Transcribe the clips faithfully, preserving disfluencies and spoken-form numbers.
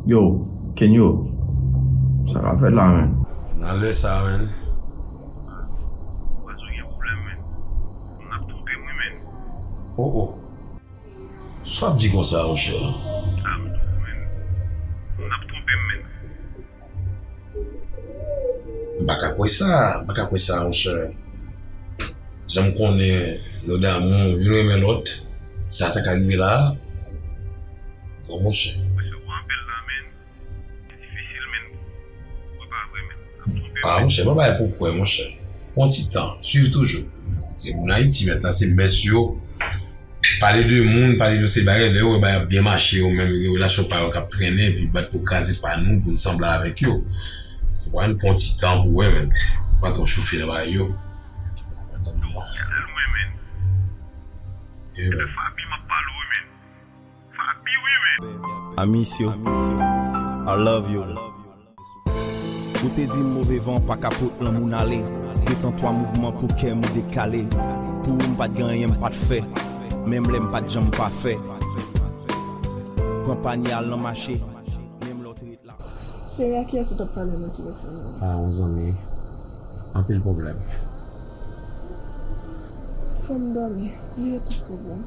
Yo, Kenyo, sa k ap fèt la, menn? Nan lè sa, menn. Pwazon gen pwoblèm, menn. N ap twonpe m, wi, menn. Oh, oh. Sa w ap di konsa, monchè? Sa m di w, menn. N ap twonpe m, menn. M pa ka kwè sa, m pa ka kwè sa, monchè. Jan m konnen nou damou, youn renmen lòt, sa ta ka rive la a? Non, monchè. Monchè, ou anpil la, menn. Li difisil, menn. Ou pa vre, menn. N ap twonpe m, menn. Ah, monchè, pa bay pou kwè, monchè. Pran ti tan, swiv toujou. Se moun Ayiti, mèt la, se mès yo. Pale de moun, pale de se bagay, lè yo wè bagay ap byen mache, yo menm yo gen relasyon pa yo k ap trennen, epi bat pou kraze pa nou, pou n sanble avèk yo. Konprann? Pran ti tan pou wè, menn. Pa twò chofe nan bagay yo. Konprann? Tande m. Yo, menn. Fabi, m ap pale w, menn. Fabi, wi, menn. I miss you. I love you. Ou te di m move van pa ka pot lanmou n ale. Gentan twa mouvman pou kè m ou dekale. Pou ou m pa t gen anyen m pa t fè. Menm lè m pa t janm pafè. Pran panye al nan mache. Menm lè w te ret la. Cheri, a kiyès ou t ap pale nan telefòn nan? A yon zanmi. Anpil pwoblèm. Fò m dòmi. Bliye tout pwoblèm.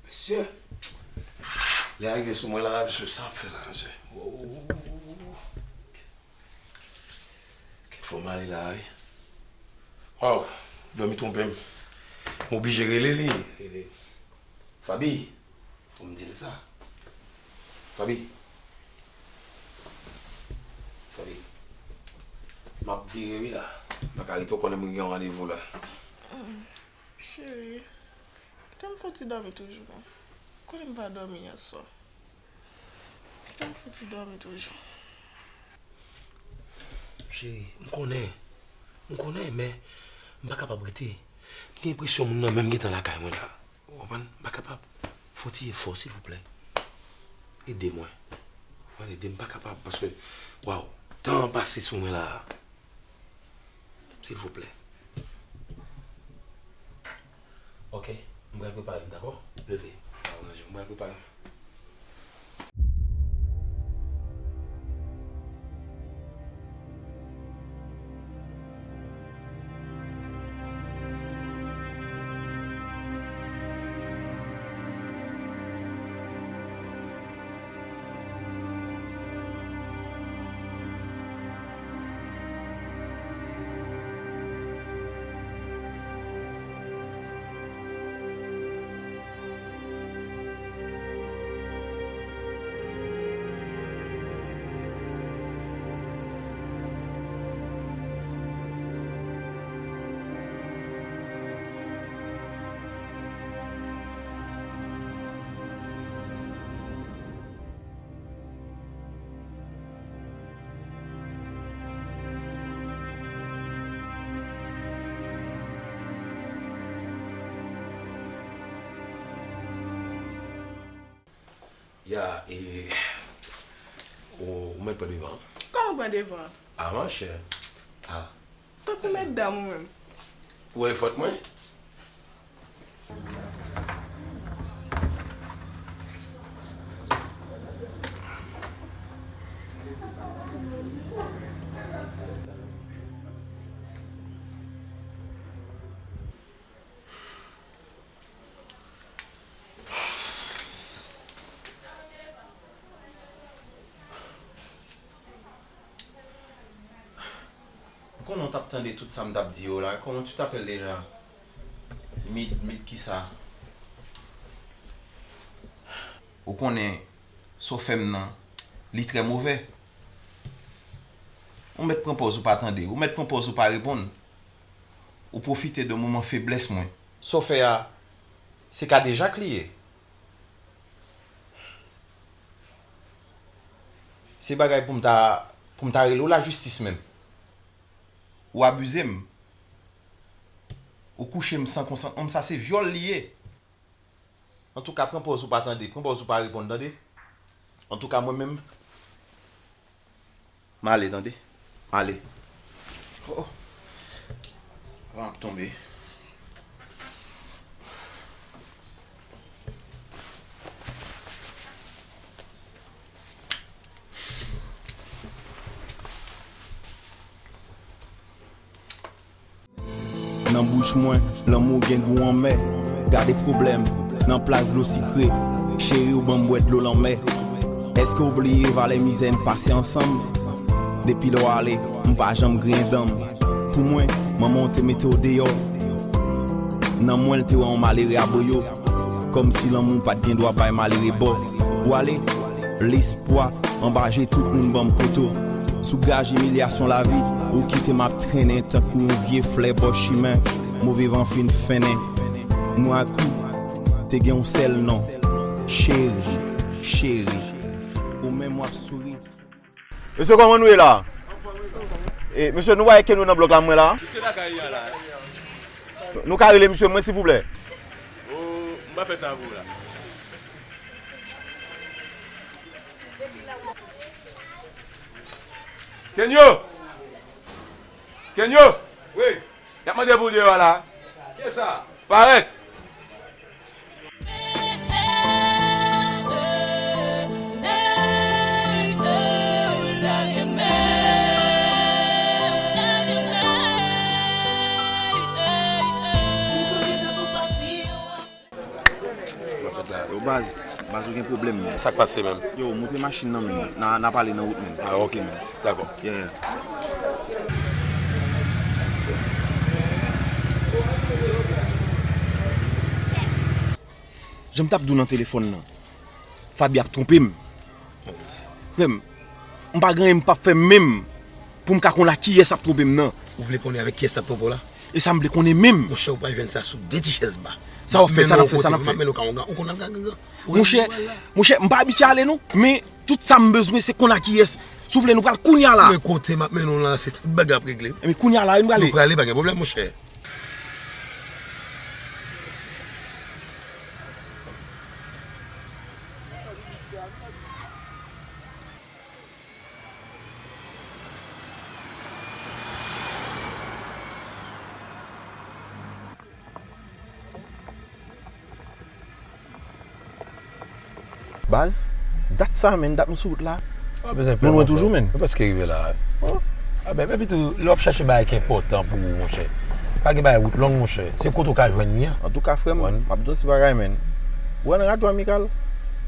Mesye, lè a rive sou mwen la, mesye, sa ap fè la, mesye. Wo, wo, wo, wo, wo, wo. Kèt, fò m ale la, wi. Waw, dòmi twonpe m. M oblije rele li. Rele. Fabi, fò m di l sa. Fabi. Fabi. M ap vire wi la. M pa ka rete, ou konnen mwen gen yon randevou la. Cheri, kite m fouti dòmi toujou, non. Konnen m pa dòmi yè swa. Kite m fouti dòmi toujou. Cheri, m konnen. M konnen, men m pa kapab rete. M gen enpresyon moun nan menm gentan lakay mwen la. Ou konprann? M pa kapab. Fè yon ti efò, silvouplè. Ede mwen. Ou konprann? Ede m, m pa kapab, paske, waw, tan an pase sou mwen la. Silvouplè. Ok, m pral prepare m, dakò? Leve. Pa ranje, m pral prepare m. Ya, e, Ou, ou mèt pran devan. Kòman pran devan? A, monchè. A. Tankou mètdam ou menm. Ou wè fòt mwen? M konnen w t ap tande tout sa m t ap di yo la. Comment tu t'appelles déjà? Mid, Mid kisa? Ou konnen sa w fè m nan, li trè movè. Ou mèt pran pòz ou pa tande, ou mèt pran pòz ou pa reponn. Ou pwofite de moman feblès mwen. Sa w fè a, se kadejak li ye. Se bagay pou m ta, pou m ta rele w lajistis menm. Ou abize m. Ou kouche m san konsantman m, sa se vyòl li ye. Antouka, pran pòz ou pa tande, pran pòz ou pa reponn, tande? Antouka, mwen menm, m ale, tande? M ale. Oh, oh. Avan m ap tonbe. Nan bouch mwen, lanmou gen gou anmè. Gade pwoblèm, nan plas dlo sikre. Cheri, ou ban m bwè dlo lanmè. Èske w bliye valè mizè n pase ansanm? Depi lè w ale, m pa janm griyen dan m. Pou mwen, manman w te mete w deyò. Nan mwen, l te wè yon malere abò yo. Kòmsi lanmou pa t gen dwa bay malere bò. Ou ale, lespwa anba je tout moun ban m poto. Sou gaj imilyasyon lavi, ou kite m ap trennen tankou yon vye flè bò chimen. Move van fin fennen. Mwen ak ou te gen yon sèl non. Cheri, cheri. Ou menm w ap souri. Mesye, kòman nou ye la? E, mesye, nou pa wè ke nou nan blòk la, mwen la? Misye lakay li a la. Nou ka rele misye mwen, silvouplè? O, m pa fè sa pou ou la. Kenyo! Kenyo! Wi. Y ap mande pou w deyò a la. Kiyès sa? Parèt! Yo, baz, baz, ou gen pwoblèm, menn. Sa k pase menm? Yo, moute machin nan, menn. N a, n a pale nan wout, menn. Ah, ok. Dakò. Yeah, yeah. Jan m t ap di w nan telefòn nan, Faby ap twonpe m. Frè m, m pa gen anyen m p ap fè menm pou m ka konn ak kiyès ap twonpe m nan. Ou vle konnen avèk kiyès l ap twonpe w la? E sa m vle konnen menm. Monchè, ou pral jwenn sa sou de ti chèz ba. Sa w ap fè, sa n ap fè, sa n ap fè. Monchè, monchè, m pa abitye ale non, men tout sa m bezwen se konn ak kiyès. Si w vle, nou pral kounye a la. Men kote m ap mennen w la, se tout bagay ap regle. Men kounye a la, wi, nou prale. Nou prale, pa gen pwoblèm, monchè. Baz, dat sa, menn, dat nou sou wout la. Nou lwen toujou, menn. Ou prèske rive la. Oh. Ah ben, epi tou, lè w ap chache bagay ki enpòtan pou ou, monchè, pa gen bagay wout long, monchè. Se kote w ka jwenn li a. Antouka, frè m, m ap di w ti bagay, menn. Ou wè nan radyo Amikal,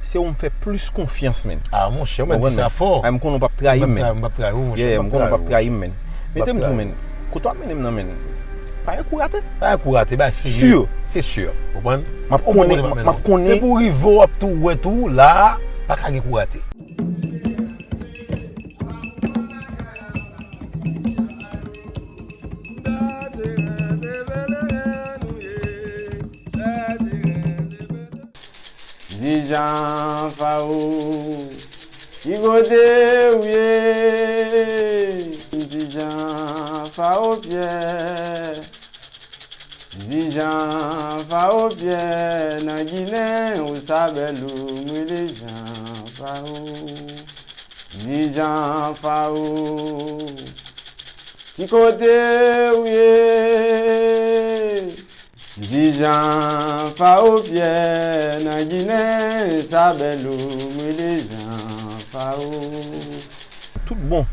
se ou m fè plis konfyans, menn. Ah, monchè, ou mèt di sa fò. Ay, m konnen w p ap trayi m, menn. M p ap trayi w, monchè. Yeah, m konnen w p ap trayi m, menn. Men te m di w, menn, kote w ap mennen m nan, menn, pa gen kou rate. Pa gen kou rate, bagay serye. Sur. Se sur. Konprann? M ap konnen, m ap konnen. Depi w rive, w ap tou wè tou, la a, pa ka gen kou rate. Dijan Fao, ki kote w ye? Dijan Fao Pyè, Dijan Fao Pyè, nan Ginen ou sa bèl ou, m rele Jan Fao. Di Jan Fawo, ki kote w ye? Di Jan Fawo Pyè nan Ginen, sa bèl ou, m rele Jan Fawo. Tout bon.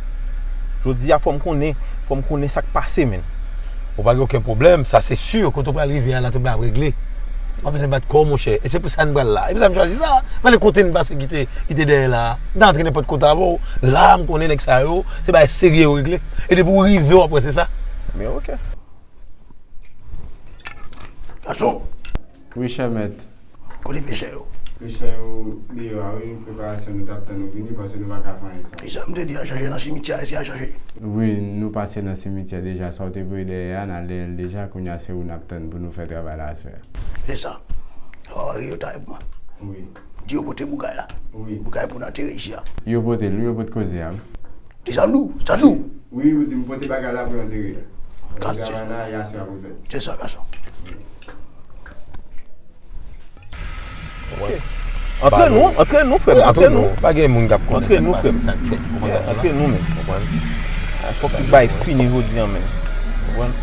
Jodi a, fò m konnen, fò m konnen sa k pase, menn. Ou pa gen okenn pwoblèm, sa se si, kote w pral rive a la, tout bagay ap regle. W ap bezwen bat kò w, monchè. E se pou sa n pral la. E pou sa m chwazi sa. Pale kote n pase ki te, ki te dèyè la. M ta antre nenpòt kote avè w. La, m konnen nèg sa yo, se bagay serye yo regle. E depi w rive, w ap wè se sa. Men oke. Gason! Wi, chè mèt. Kote pechè yo? Pechè yo deyò a, wi, preparasyon nou t ap tann ou vini, paske nou pa ka fè anyen san. E sa m te di a chache nan simityè a, e se a chache. Wi, nou pase nan simityè deja, sa w te voye dèyè a, n ale l deja, kounye a se ou n ap tann pou nou fè travay la aswè a. Se sa. Sa w arete yo ta pou mwen. Wi. Di yo pote bougay la. Wi. Bougay pou n antere isi a. Yo pote l, wi, yo pote koze a, wi. Ti Sandou, Sandou. Wi, ou di m pote bagay la pou yo antere. Travay la, y a sou a pou fèt. Se sa, gason. Ok. Antre nou, antre nou, frè m, antre nou. Pa gen moun k ap konnen sa k pase, sa k fèt. Ou konprann? Antre nou, men. Konprann? Fòk tout bagay fini jodi a, men. Konprann?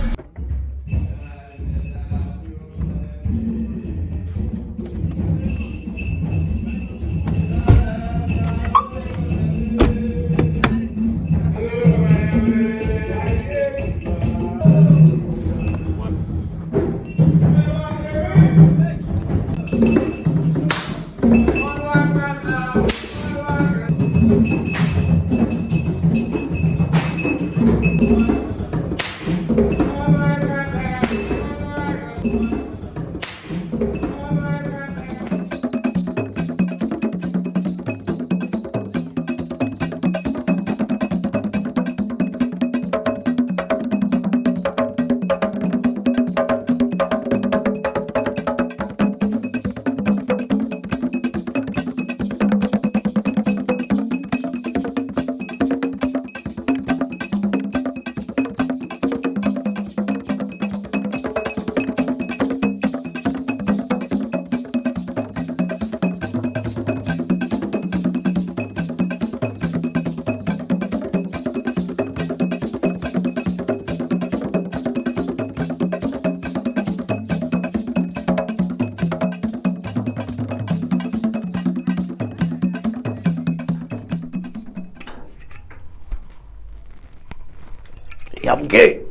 Yabouke!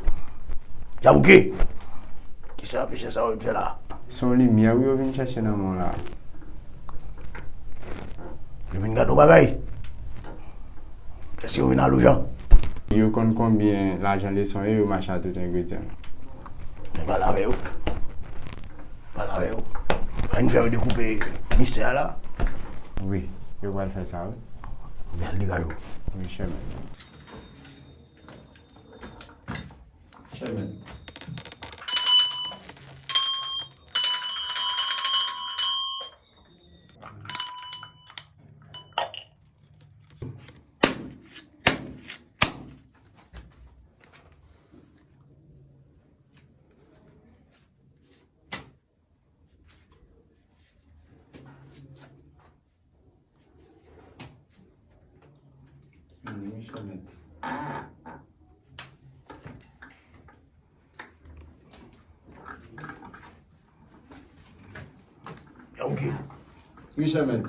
Yabouke! Kisa pechè sa yo vin fè la? Se yon limyè wi yo vin chèche nan men w la. Yo vin gade yon bagay? Èske yo vin al ojan? Yo konn konbyen lajan leson ye, yo mache a tout engredyan. Men pale avè yo. Pale avè yo. Ann fè yo dekoupe mistè a la. Wi, yo pral fè sa wi. Oubyen al degaje w. Wi, chèmen. Chèmen. Vini, wi, chèmen. Ok. Wi, chèmen.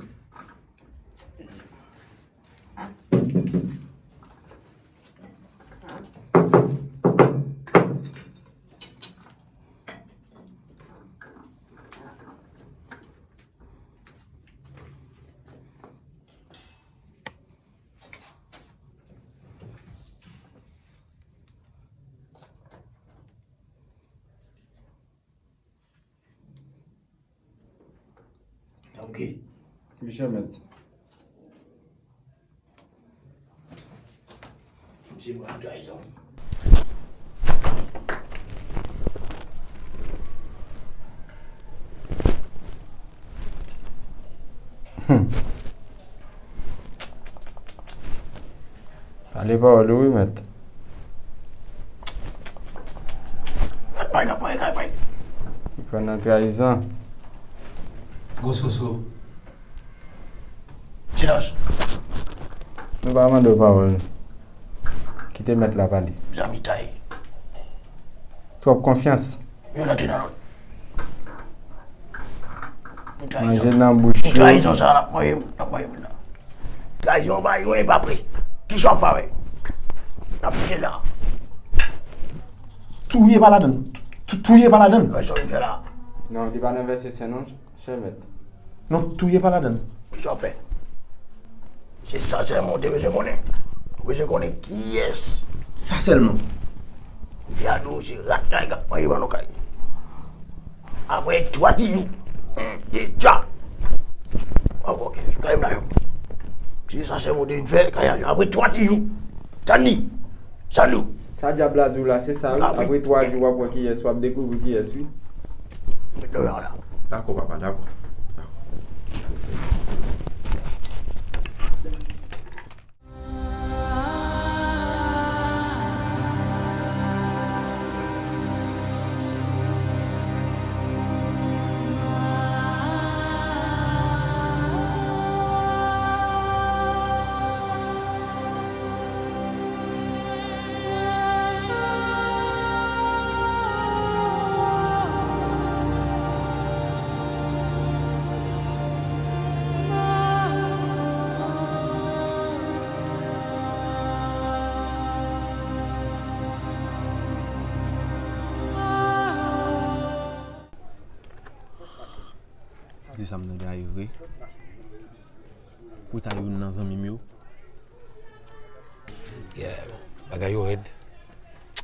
Ok. Wi, chèmen. Misye pran trayizon. Hmm. Pale pawòl ou wi, mèt. Gad pay, gad pay, gad pay. Li pran nan trayizon. Gwo soso. Silans. Nou pa mande w pawòl. Kite mèt la pale. Zanmi tay. Twòp konfyans. Youn antre nan lòt. Manje nan bouch yo. Trayizon sa n ap manje, n ap manje moun nan. Trayizon pa youn, e pa pre. Kisa w ap fè avè l? N ap fè la. Touye pa ladann. Tou-, touye pa ladann. Wè sa w vin fè la. Non, li pa nan vèse sen non, chè mèt. Non, touye pa ladann. Kisa w ap fè? Se sa sèlman w te bezwen konnen. Ou bezwen konnen kiyès. Sa sèlman. Kounye a tou, se rat kay k ap manje panno kay. Apre twa ti jou, deja. W ap wè kay m la yo. Se sa sèlman w te vin fè, kay la yo. Apre twa ti jou. Tann li. Sandou. Sa dyab la di w la, se sa, wi. Apre twa jou, w ap wè kiyès, w ap dekouvri kiyès, wi. Met dòyè w la. Dakò, papa, dakò. Dakò. Di sa m nan gaye vre. Pou ta youn nan zanmi m yo. Yeah, bagay yo rèd.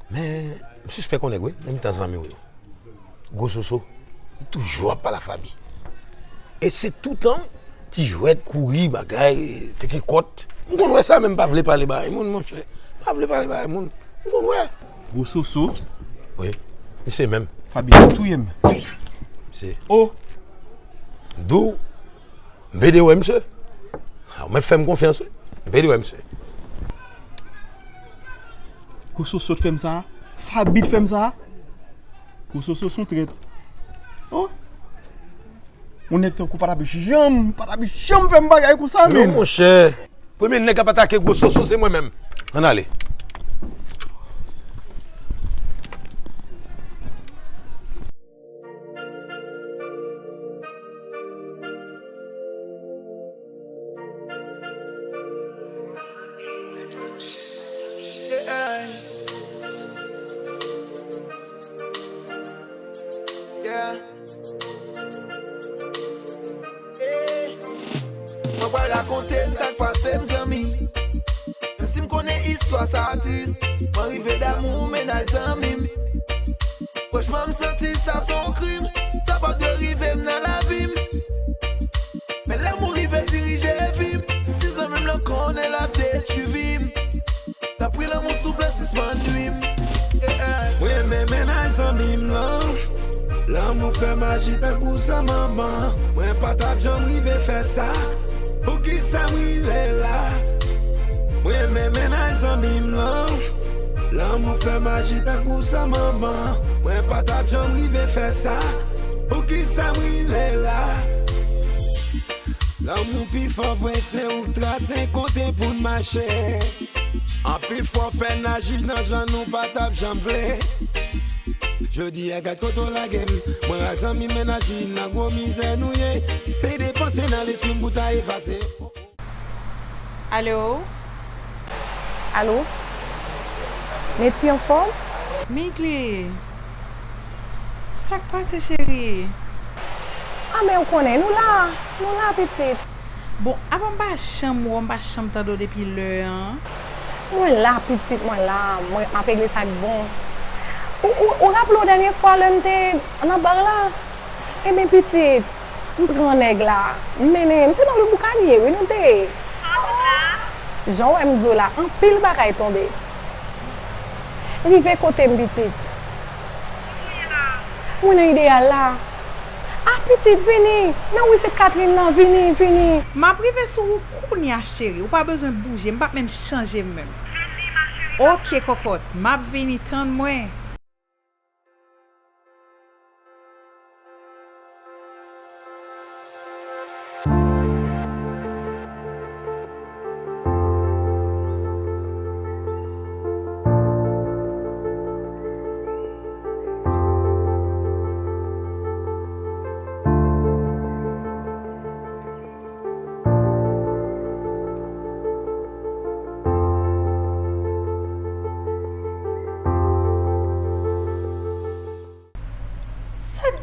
Men, m sispèk yon nèg, wi, nan mitan zanmi w yo. Gwo soso, li toujou ap pale a Faby. E se toutan ti jwèt, kouri, bagay, teke kòt. M konn wè sa, men m pa vle pale bagay moun, monchè. M pa vle pale bagay moun. M konn wè. Gwo soso. Wi. Misye menm. Faby ap touye m. Misye. O! M di w, m pede wè misye. A, ou mèt fè m konfyans, wi. M pede wè misye. Gwo soso t fè m sa. Faby t fè m sa. Gwo soso se yon trèt. O! Yon nèg tankou w pa t ap janm, pa t ap janm fè m bagay konsa, menn. Non, monchè. Premye nèg k ap atake gwo soso, se mwen menm. Ann ale. Yeah. Mwen pral rakonte n sa k pase m, zanmi. Menm si m konnen istwa sa a tris, mwen rive damou mennaj zanmi m. Franchman, m santi sa se yon krim. Sa pa t dwe rive m nan lavi m. Men lanmou rive dirije vi m. Si zanmi m lan konnen l ap detwi vi m. Tanpri lanmou souple sispann nwi m. Mwen renmen mennaj zanmi m lan. Lanmou fè maji tankou san manman. Mwen pa t ap janm rive fè sa. Poukisa m rive la? Mwen renmen mennaj zanmi m lan. Lanmou fè maji tankou san manman. Mwen pa t ap janm rive fè sa. Poukisa m rive la? Lanmou pi fò vre, se ou k trase kote pou n mache. Anpil fwa w fè n aji nan jan nou pa t ap janm vle. Jodi a gad kote w lage m. Mwen ak zanmi m mennaj li nan gwo mizè nou ye. Te depanse nan lespri m pou ta efase. Alo? Alo? Netty anfòm? Mickley! Sa k pase, cheri? A, men ou konnen, nou la, nou la, pitit. Bon, apa m pa janm wè w, m pa janm tande w depi lè a? Mwen la, pitit, mwen la. Mwen ap regle sa k bon. Ou, ou, ou raple w dènye fwa lè n te nan bar la? Ebyen, pitit, m pran nèg la, m mennen, m se nan Lwi Bouka n ye, wi, nou te ye. Jan w wè m di w la, anpil bagay tonbe. Rive kote m, pitit. Mwen nan Ideyal la. A, pitit, vini. Nan ri Sent Katrin nan, vini, vini. M ap rive sou ou kounye a, cheri. Ou pa bezwen bouje, m p ap menm chanje menm. Oke, kòkòt, m ap vini, tann mwen.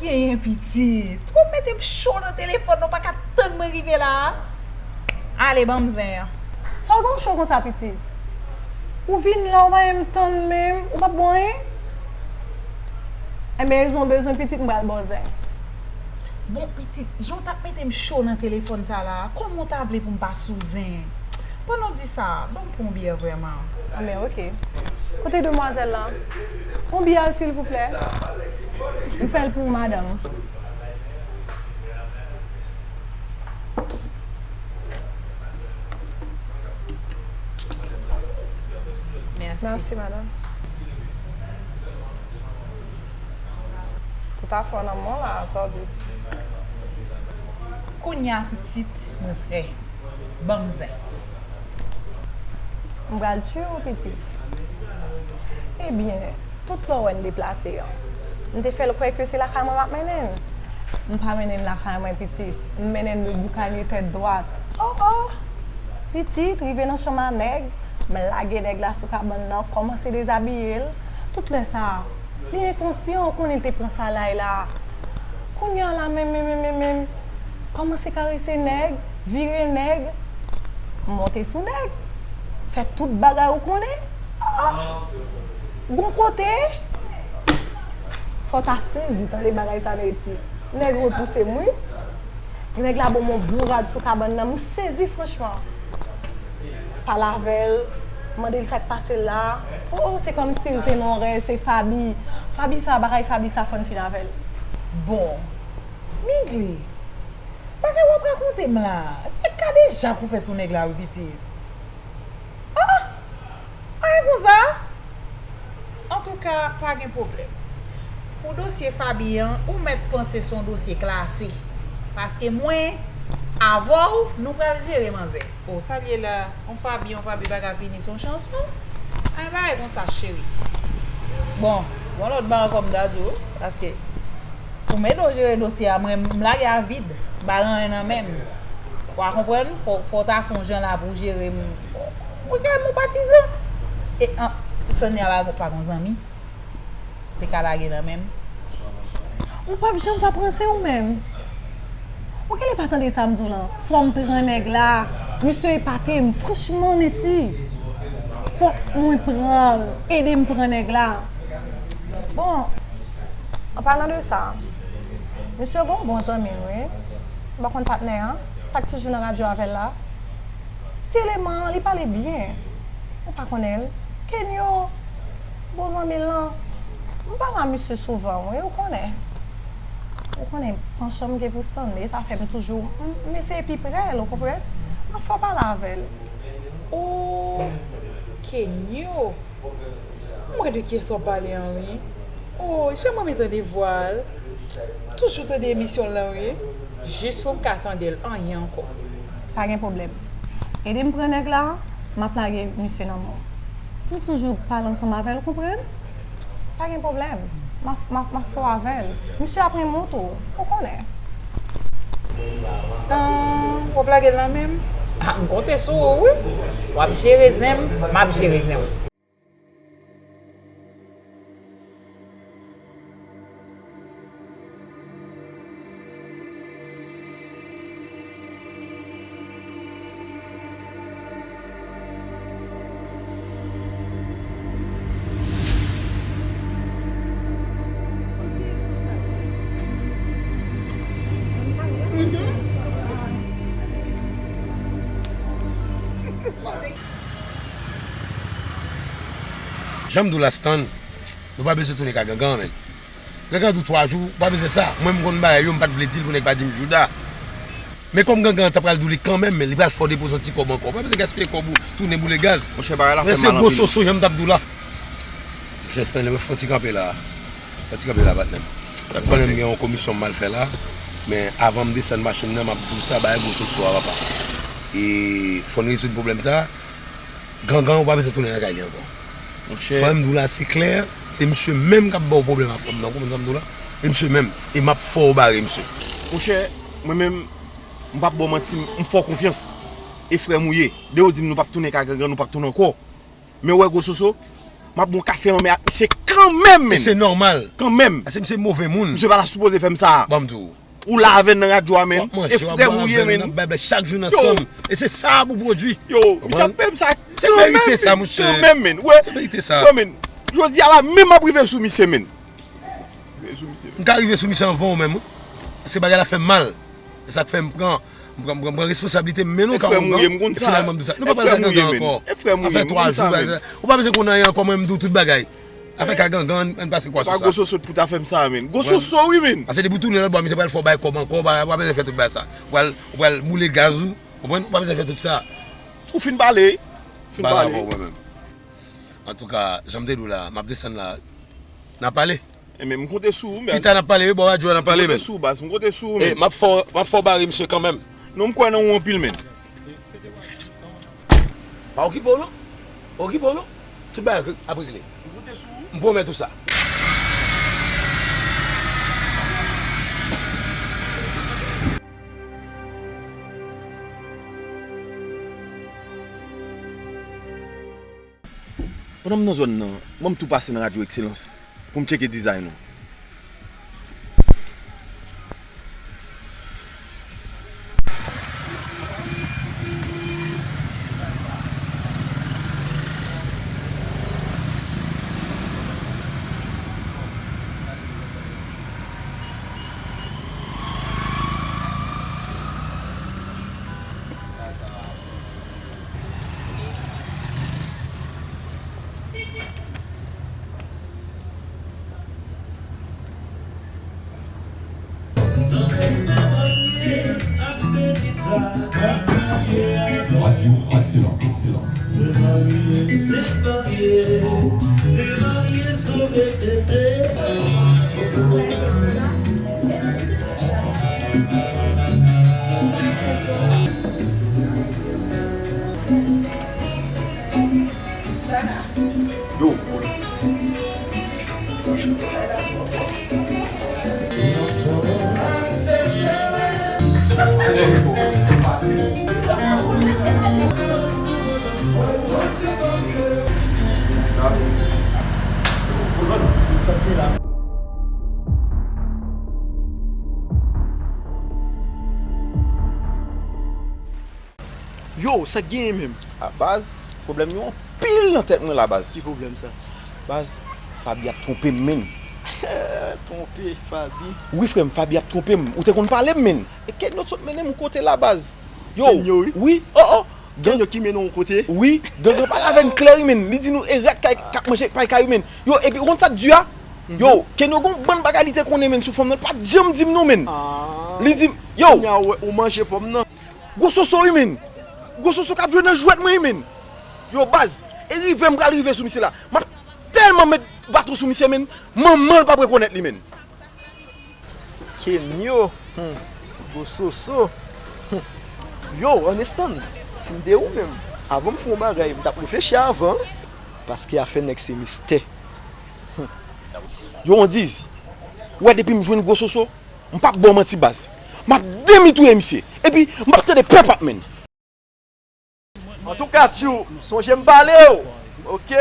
Genyen pitit. Ou mete m cho nan telefòn nan, ou pa ka tann mwen rive la a. Ale, ban m zen an. Sa w gen w cho konsa, pitit? Ou vin la, ou pa menm tann menm, ou p ap bwè anyen? Enben, si w bezwen pitit, m pral ba w zen. Bon, pitit, jan w t ap mete m cho nan telefòn sa la a, kòman w ta vle pou m pa sou zen? Pandan w di sa, ban m pran yon byè vrèman. Anben, oke. Kote demwazèl lan? Yon byè, silvouplè. M fè l pou madanm. Mèsi. Mèsi, madanm. Tout afè w nan men w la, sa w di? Kounye a, pitit, mwen prè. Ban m zen. M pral tiye w, pitit. Ebyen, tout lè w wè n deplase an, m te fè l kwè ke se lakay mwen m ap mennen l. M pa mennen l lakay mwen, pitit. M mennen l boukanye tèt dwat. Oh, oh! Pitit, rive nan chanm a nèg, m lage nèg la sou kabann nan, kòmanse dezabiye l. Tout lè sa a, li enkonsyan, ou konnen l te pran sa lay la. Kounye a la, menm, menm, menm, menm, menm, kòmanse karese nèg, vire nèg, monte sou nèg, fè tout bagay ou konnen. Ah! Gon kote, fò w ta sezi tande bagay sa nèg di. Nèg repouse m, wi. Nèg la ban m yon bon rad sou kabann nan, m sezi franchman. Pale avè l, mande l sa k pase l la. Oh, oh, se kòmsi l te nan yon rèv, se Faby. Faby sa, bagay Faby sa, fò n fin avè l. Bon, Migli, bagay w ap rakonte m la, se kadejak ou fè sou nèg la wi, pitit. Ah! Anyen konsa? Antouka, pa gen pwoblèm. Pou dosye Faby an, ou mèt panse se yon dosye klase. Paske mwen, avè w, nou pral jere manzè. O, sa l ye la? On Faby, on Faby pa ka fini, se yon chans, non? Anyen bagay konsa, cheri. Bon, gon lòt bagay ankò m ta di w, paske pou m ede w jere dosye a, mwen, m lage a vid, m pa gen anyen nan men m. Ou a konprann? Fò, fò w ta fè yon jan la pou w jere m. Ou jere m, ou patizan. E, an, Stanley a pa, pa gon zanmi. Te ka lage nan men m. Ou p ap janm p ap ranse ou menm. Ou genlè pa tande sa m di w lan. Fò m pran nèg la. Misye epate m. Franchman, Neti. Fòk mwen pran l. Ede m pran nèg la. Bon, an palan de sa, misye gon bon zanmi l, wi. Ou pa konn patnè an? Sa k toujou nan radyo avè l la? Ti eleman an, li pale byen. Ou pa konnen l? Kenyo, bon zanmi l lan. M pale a misye souvan, wi, ou konnen. Ou konnen, pansyon m gen pou Stanley, sa fè m toujou, m, m eseye pi pre l, ou konprann? M ap fè w pale avè l. O, Kenyo! M wè de kiyès w ap pale an, wi. O, jan m renmen tande vwa l. Toujou tande emisyon l lan, wi. Jis pou m ka tande l, anyen ankò. Pa gen pwoblèm. Ede m pran nèg la, m ap lage misye nan men w. M toujou pale ansanm avè l, ou konprann? Pa gen pwoblèm. M ap, m ap, m ap fè w avè l. Misye ap renmen w tou, ou konnen. An, w ap lage l nan men m? A, m konte sou ou, wi. W ap jere zen m, m ap jere zen w. Jan m di w la, Stan, nou pa bezwen tounen ka Gangan, menn. Gangan di w twa jou, ou pa bezwen sa. Mwen, m konn bagay yo, m pa t vle di l pou nèg pa di m Jouda. Men kòm Gangan t ap pral di w li kanmenm, men li pral fè w depoze yon ti kòb ankò. Ou pa bezwen gaspiye kòb ou, tounen boule gaz. Monchè, bagay la fè m mal anpil. Mesye Gwososo, jan m t ap di w la. Monchè Stanley, mwen fè yon ti kanpe la. Fè yon ti kanpe la, patnè m. Sa k pase? Patnè m gen yon komisyon m al fè la. Men avan m desann machin nan, m ap di w sa, bagay Gwososo a, papa. E fò n rezoud pwoblèm sa. Gangan, ou pa bezwen tounen nan kay li ankò. Monchè. Sa m di w la, se klè, se misye menm k ap ba w pwoblèm ak fanm nan, ou konprann sa m di w la? E misye menm, e m ap fè w bare misye. Monchè, mwen menm, m p ap ba w manti, m fè w konfyans. E frè m ou ye. Depi w di m nou p ap tounen ka Gangan, nou p ap tounen ankò. Men w wè Gwososo, M ap bon kafe anmè ak misye kanmenm, men. E se nòmal. Kanmenm. Paske misye move moun. Misye pa ta sipoze fè m sa. Ban m di w. Ou la avè n nan radyo a, men. W ap manje, w ap bwè avè n, n ap bay blòf chak jou nan sanm. E se sa pou pwodui. Yo, misye ap peye m sa kanmenm, men. Se merite sa, monchè. Kanmenm, men. Wè. Se merite sa. Yo, men. Jodi a la, menm m ap rive sou misye, men. Rive sou misye, men. M ka rive sou misye anvan w menm, wi. Paske bagay la fè m mal. Se sa k fè m pran, m pran, m pran, m pran responsablite m, men nou ka ougan, e finalman m di sa. Nou pa pral ka gangan ankò. Sa fè twa jou, ou pa bezwen konn anyen ankò, mwen menm m di w tout bagay. Afè ka gangan, ann, ann pase kwa sou sa. Pa gwo soso pou ta fè m sa, men. Gwo soso, wi, men. Paske depi w tounen lòt bò, misye pral fè w bay kòb ankò, ou pa, ou pa bezwen fè tout bagay sa. Ou pral, ou pral boule gaz ou, konprann? Ou pa bezwen fè tout sa. Ou fin pale. Fin pale. Antouka, jan m te di w la, m ap desann la. N a pale. Enben, m konte sou ou, men. Pita n ap pale, wi, bò radyo a n ap pale, men. M konte sou ou, baz, m konte sou ou, men. M ap fè w, m ap fè w bare misye kanmenm. Non, m kwè nan ou anpil, men. Pa okipe w, non. Pa okipe w, non. Tout bagay ap regle. M konte sou ou. M pwomèt ou sa. Pandan m nan zòn nan, ban m tou pase nan Radyo Ekselans pou m tcheke dizay nou. Radio Excellence. Excellence. Yo. Yo, sa k genyen menm? A baz, pwoblèm yo anpil nan tèt mwen la, baz. Ki pwoblèm sa? Baz, Faby ap twonpe m, menn. Twonpe Faby? Wi, frè m, Faby ap twonpe m. Ou te konn pale m, menn. E Kenyo sot mennen m yon kote la, baz. Yo, Kenyo, wi. Wi, oh, oh. Kenyo ki mennen w yon kote? Wi, Kenyo pale avè n klè, wi, menn. Li di nou e rat k ap manje pay kay, wi, menn. Yo, epi ou konn sa k di a? Yo, Kenyo gon bann bagay li te konnen, menn, sou fanm nan. Li pa t janm di m non, menn. Li di m, yo. Kounye a, ou manje pòm nan. Gwo soso wi menn. Gwo soso k ap jwe nan jwèt mwen wi menn. Yo baz, e rive m pral rive sou misye la. M ap tèlman met baton sou misye menn, manman l p ap rekonèt li menn. Kenyo, hmm, gwo soso. Hmm. Yo, Ernestan, si m te ou menm, avan m fè yon bagay, m t ap reflechi avan, paske afè nèg se mistè. Hmm. Yo, Andiz, ou wè depi m jwenn gwo soso, m p ap ba w manti baz. M ap demi touye misye. Epi, m p ap tande pèp ap menn. Antouka, Tchou, sonje m pale w. Oke.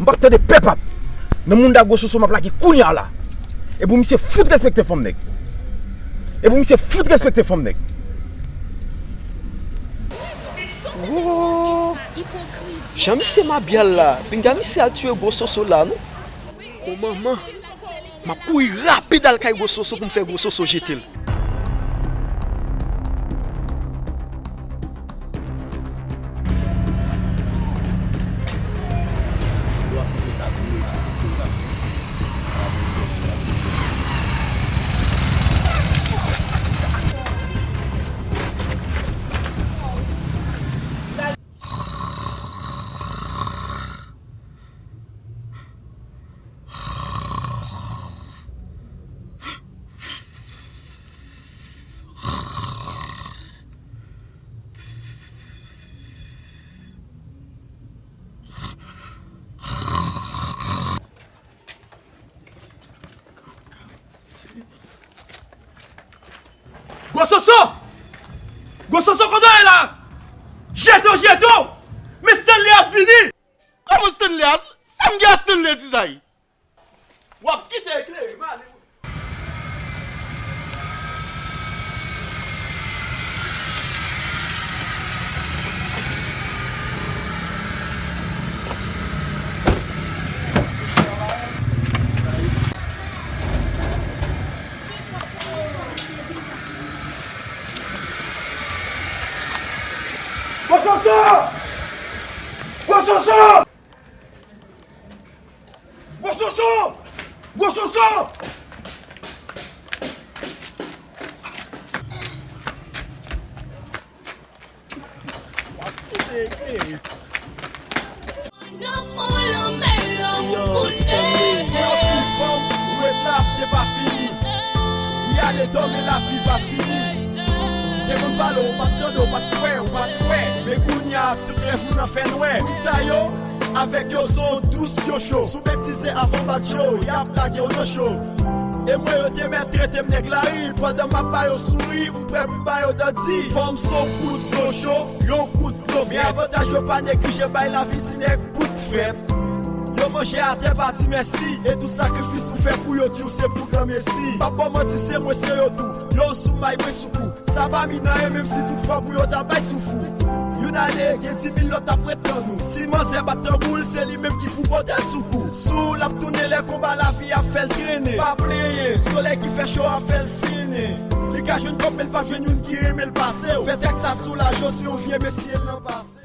M p ap tande pèp ap. Nan mounda gwo soso m ap lage kounye a la. E pou misye fout respekte fanm nèg. E pou misye fout respekte fanm nèg. Woo! Jan misye mabyal la, pinga misye al tiye gwo soso la, non? O manman! M ap kouri rapid al kay gwo soso pou m fè gwo soso jete l. Soso! Gwo Soso, kote w ye la? Jete w, jete w! Men Stanley ap vini! Kòman Stanley a? Sa m gen a Stanley, Dizay? W ap kite eklere, m ale. Gwo Soso! Gwo Soso! Gwo Soso! Gwo Soso! Yo, Stanley, yon ti fanm, ou ret la ap te pa fini. Li ale dòmi, lavi pa fini. Te konn pale, ou pa t tande, ou pa t kwè, ou pa t kwè. Men kounye a, tout rèv ou nan fè nwè. Moun sa yo, avèk yo, se yon dous yo cho. Si w betize avan bat yo, y ap lage w nan cho. E mwen, yo te mèt trete m nèg lari, pandan m ap ba yo souri, m prè pou m ba yo dandi. Fanm se yon kout dlo cho, yon kout dlo frèt. Men avantaj yo pa neglije bay lavi ti nèg kout frèt. Yo manje atè, pa di mèsi, e tout sakrifis ou fè pou yo, di w se pou granmesi. M ap ba w manti, se mwen, se yo tou. Yo sou may, mwen sou kou. Sa pa mi nan anyen, menm si tout fwa pou yo ta bay soufou. Youn ale, gen di mil lòt ap ret tann ou. Si manzè bat tanbou l, se li menm ki pou pote l sou kou. Sou l ap tounen lè konba lavi ap fè l trennen. Pa plenyen, solèy ki fè cho ap fè l finen. Li ka jwenn kòb, men l p ap jwenn youn ki renmen l pase w. Fè tèks sa soulaje w si yon vye mesye nan pase.